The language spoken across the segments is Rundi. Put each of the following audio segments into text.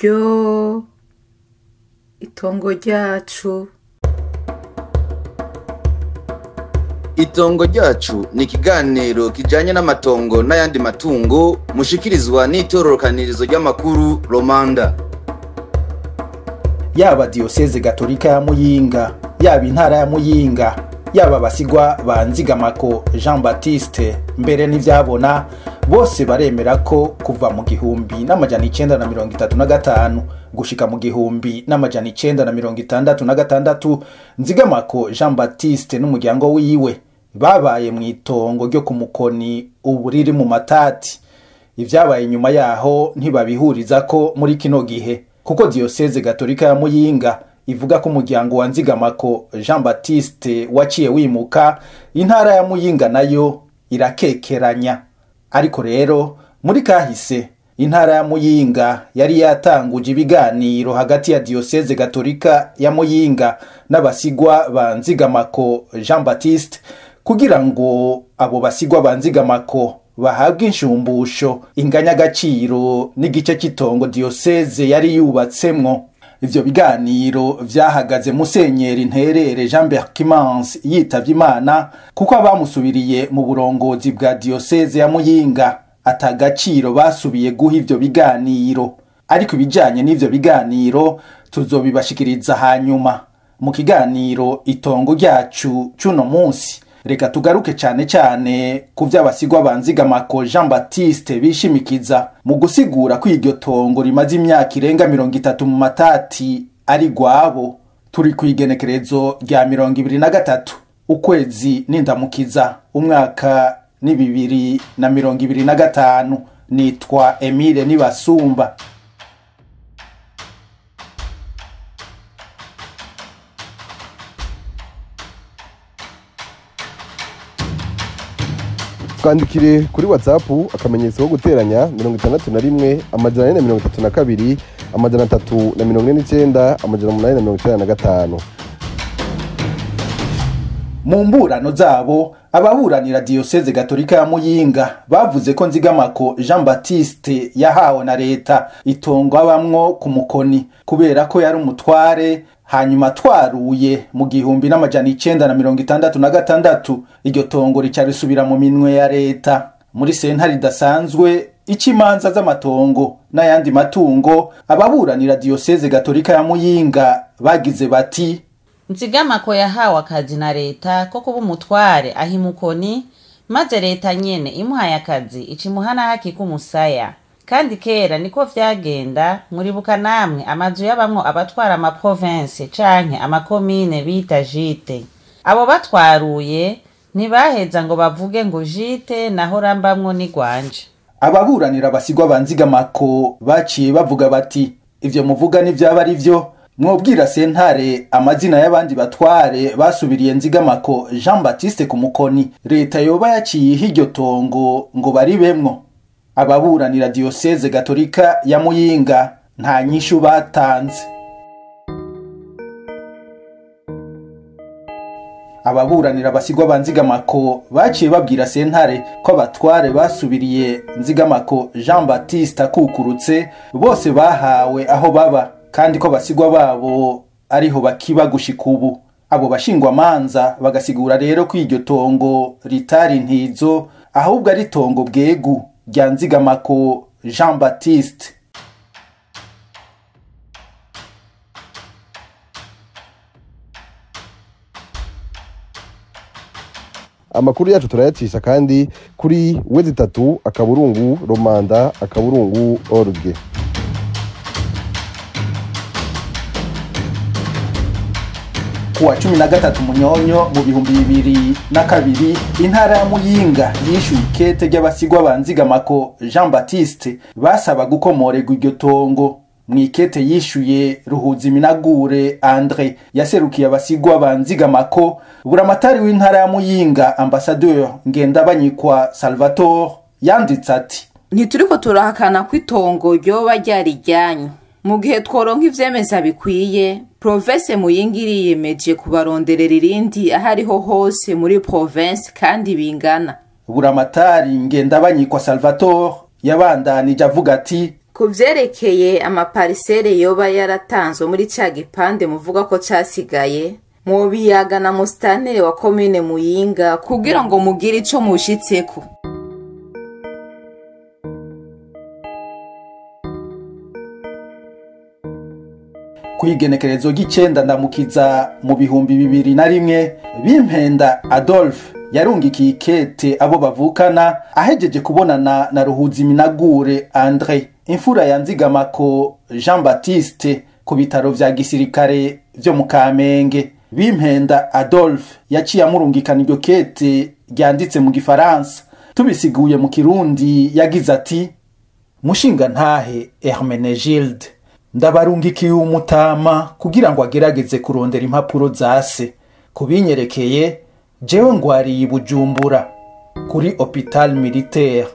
Ryo itongo ryacu. Itongo ryacu ni ikiganiro kijanye n'amatongo n'ayandi matungo mushikirizwa n'itororokanirizo ry'amakuru Romanda. Yaba Diyoseze Gatolika ya Muyinga, yaba intara ya Muyinga, yaba abasigwa ba Nzigamako Jean Baptiste mbere n'ivyabona, bose baremera ko kuva mu 1935 gushika mu 1966 Nzigamako Jean Baptiste n'umuryango wiwe babaye mu itongo ryo ku Mukoni uburiri mu Matati. Ivyabaye inyuma yaho ntibabihuriza ko muri kino gihe, kuko Diyoseze Gatolika ya Muyinga ivuga ko umuryango wa Nzigamako Jean Baptiste waciye wimuka, intara ya Muyinga nayo irakekeranya. Ariko rero muri kahise intara ya Muyinga yari yatanguje ibiganiro hagati ya Diyoseze Gatolika ya Muyinga n'abasigwa ba Nzigamako Jean Baptiste kugira ngo abo basigwa ba Nzigamako bahabwe inshumbusho inganyagaciro n'igice cy'itongo diyoseze yari yubatsemwo. Ivyo biganiro vyahagaze Musenyeri Nterere Jean Berchmans yitavye Imana, kuko abamusubiriye mu burongozi bwa diyoseze ya Muyinga atagaciro basubiye guha ivyo biganiro. Ariko ibijanye n'ivyo biganiro tuzobibashikiriza hanyuma mu kiganiro itongo ryacu c'uno munsi. Reka tugaruke cane cane ku vy'abasigwa ba Nzigamako Jean Baptiste bishimikiza mu gusigura ko iryo tongo rimaze imyaka irenga 30 mu Matati ari gwabo. Turi kw'igenekerezo rya 23 ukwezi n'indamukiza umwaka ni 2025. Nitwa Emile Nibasumba. Twandikire kuri WhatsApp akamenyetso ko guteranya 61 432 349 895. Mu mburano zabo ababuranira Diyoseze Gatolika ya Muyinga bavuze ko Nzigamako Jean Baptiste yahawe na leta itongo abamwo ku Mukoni kubera ko yari umutware, hanyuma twaruye mu 1966 iryo tongo rica risubira mu minwe ya leta. Muri sentare idasanzwe ikimanza z'amatongo n'ayandi matungo, ababuranira Diyoseze Gatolika ya Muyinga bagize bati: Nzigamako yahawe akazi na leta ko kuba umutware aho Imukoni, maze leta nyene imuhaye akazi ica haki k'umusaya. Kandi kera niko vyagenda, muribuka namwe amazu y'abamwo abatwara ama province canke amakomine bita jite. Abo batwaruye ntibaheza ngo bavuge ngo jite naho rambamwo ni gwanje. Ababuranira abasigwa ba Nzigamako baciye bavuga bati: ivyo muvuga n'ivyaba ari vyo, mwobwira sentare amazina y'abandi batware basubiriye Nzigamako Jean Baptiste ku Mukoni, leta yoba yaciye iryo tongo ngo baribemwo. Ababuranira Diyoseze Gatolika ya Muyinga nta nyishu batanze. Ababuranira abasigwa ba Nzigamako baciye babwira sentare ko abatware basubiriye Nzigamako Jean Baptiste akukurutse bose bahawe aho baba, kandi ko basigwa babo ariho bakiba gushika ubu. Abo bashingwamanza bagasigura rero ko iryo tongo ritari ntizo, ahubwo ari tongo bwegu rya Nzigamako Jean Baptiste. Amakuru yacu turayacisha kandi kuri wezi3 akaburungu romanda akaburungu org. Kuwa 13 Munyonyo mu 2002 intara ya Muyinga yishuye ikete ry'abasigwa ba Nzigamako Jean Baptiste basaba gukomorerwa iryo tongo. Mu ikete yishuye Ruhuziminagure Andre yaserukiye abasigwa ba Nzigamako, buramatari w'intara ya Muyinga Ambassadeur Ngendabanyikwa Salvatore yanditse ati: Ntituriko turahakana ko itongo ryoba ryari ryanyu. Mu gihe tworonka ivyemeza bikwiye, province Muyinga iriyemeje kubaronderera irindi ahariho hose muri province kandi bingana. Buramatari Ngendabanyikwa Salvatore yabandanije avuga ati: Ku vyerekeye amaparisere yoba yaratanzwe muri ca gipande muvuga ko casigaye, mwobiyaga na musitanteri wa komine Muyinga kugira ngo mugire ico mushitseko. Kw'igenekerezo ry'icenda Ndamukiza mu 2001, Bimpenda Adolphe yarungikiye ikete abo bavukana ahejeje kubonana na Ruhuziminagure Andre, imfura ya Nzigamako Jean Baptiste, ku bitaro vya gisirikare vyo mu Kamenge. Bimpenda Adolphe yaciye amurungikana iryo kete ryanditse mu gifaransa. Tubisiguye mu kirundi yagize ati: Mushinga ntahe Hermenegilde, ndabarungikiye umutama kugira ngo agerageze kurondera impapuro za se. Kubinyerekeye, jewe ngwariye i Bujumbura kuri Hôpital Militaire.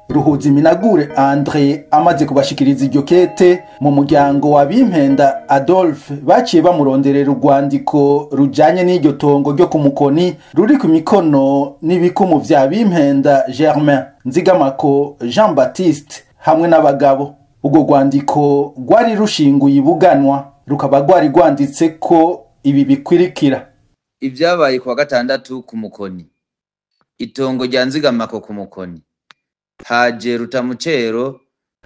Ruhuziminagure Andre amaze kubashikiriza iryo kete, mu muryango wa Bimpenda Adolphe baciye bamuronderera urwandiko rujanye n'iryo tongo ryo ku Mukoni ruri ku mikono n'ibikumu vya Bimpenda Germain, Nzigamako Jean Baptiste hamwe n'abagabo. Urwo rwandiko rwari rushinguye ibuganwa, rukaba rwari rwanditse ko ibi bikwirikira: Ibyabaye kuwa gatandatu ku Mukoni, itongo rya Nzigamako ku Mukoni, haje Rutamucero,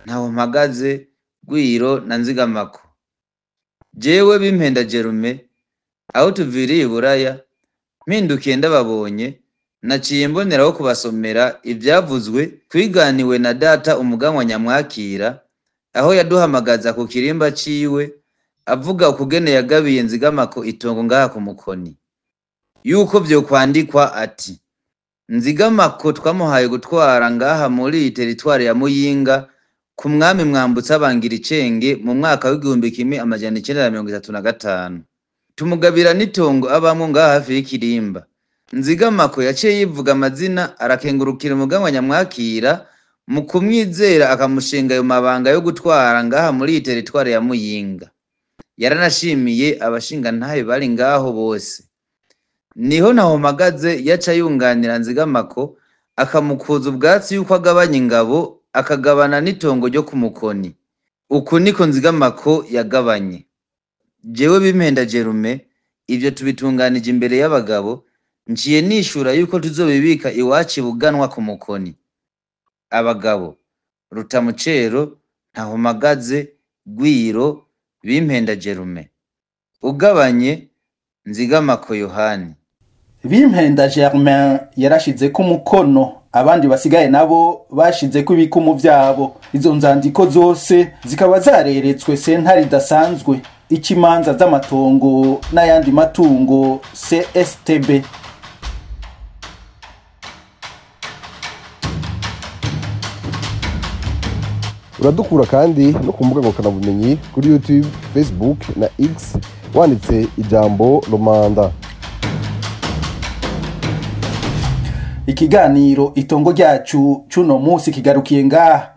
Ntahompagaze, Gwiro na Nzigamako. Jewe Bimpenda Jerume, aho tuviriye iburaya, mpindukiye ndababonye, naciye mboneraho kubasomera ivyavuzwe twiganiwe na data umuganwa Nyamwakira, aho yaduhamagaza ku kirimba ciwe avuga ukugene yagabiye Nzigamako itongo ngaha ku Mukoni, yuko vyokwandikwa ati: Nzigamako twamuhaye gutwara ngaha muri iyi teritwari ya Muyinga ku mwami Mwambutsa Bangiricenge mu mwaka w'1935, tumugabira n'itongo abamwo ngaha hafi y'ikirimba. Nzigamako yaciye yivuga amazina, arakengurukira umuganwa Nyamwakira mu kumwizera akamushinga ayo mabanga yo gutwara ngaha muri iyi teritwari ya Muyinga. Yaranashimiye abashingantahe bari ngaho bose. Niho Ntahompagaze yaca yunganira Nzigamako akamukuza ubwatsi yuko agabanya ingabo, akagabana n'itongo ryo ku Mukoni. Uku niko Nzigamako yagabanye. Jewe Bimpenda Jerume, ivyo tubitunganije imbere y'abagabo, nciye nishura yuko tuzobibika iwacu ibuganwa ku Mukoni. Abagabo: Rutamucero, Ntahompagaze, Gwiro, Bimpenda Jerume. Ugabanye Nzigamako Yohani. Bimpenda Germain yarashizeko umukono, abandi basigaye nabo bashizeko ibikumu vyabo. Izo nzandiko zose zikaba zareretswe sentare idasanzwe ikimanza z'amatongo n'ayandi matungo CSTB. Uradukura kandi no ku mbuga ngurukanabumenyi kuri YouTube, Facebook na X wanditse ijambo Romanda. Ikiganiro itongo ryacu cuno musi kigarukiye ngaha.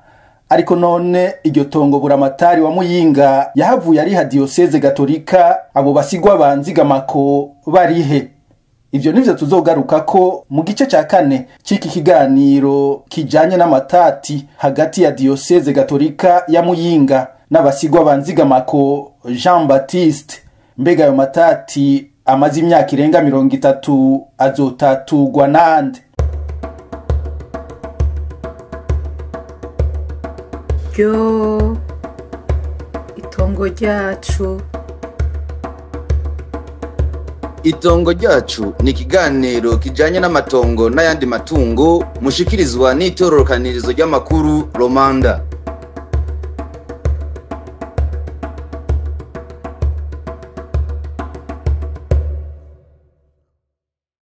Ariko none iryo tongo buramatari wa Muyinga yahavuye ariha diocese gatolika, abo basigwa ba Nzigamako barihe? Ivyo nivyo tuzogarukako mu gice ca kane c'iki kiganiro kijanye n'amatati hagati ya diocese gatolika ya Muyinga n'abasigwa ba Nzigamako Jean Baptiste. Mbega ayo matati amaze imyaka irenga 30 azotatugwa nande? Ryo itongo ryacu. Itongo ryacu ni ikiganiro kijanye n'amatongo n'ayandi matungo mushikirizwa n'itororokanirizo ry'amakuru Romanda.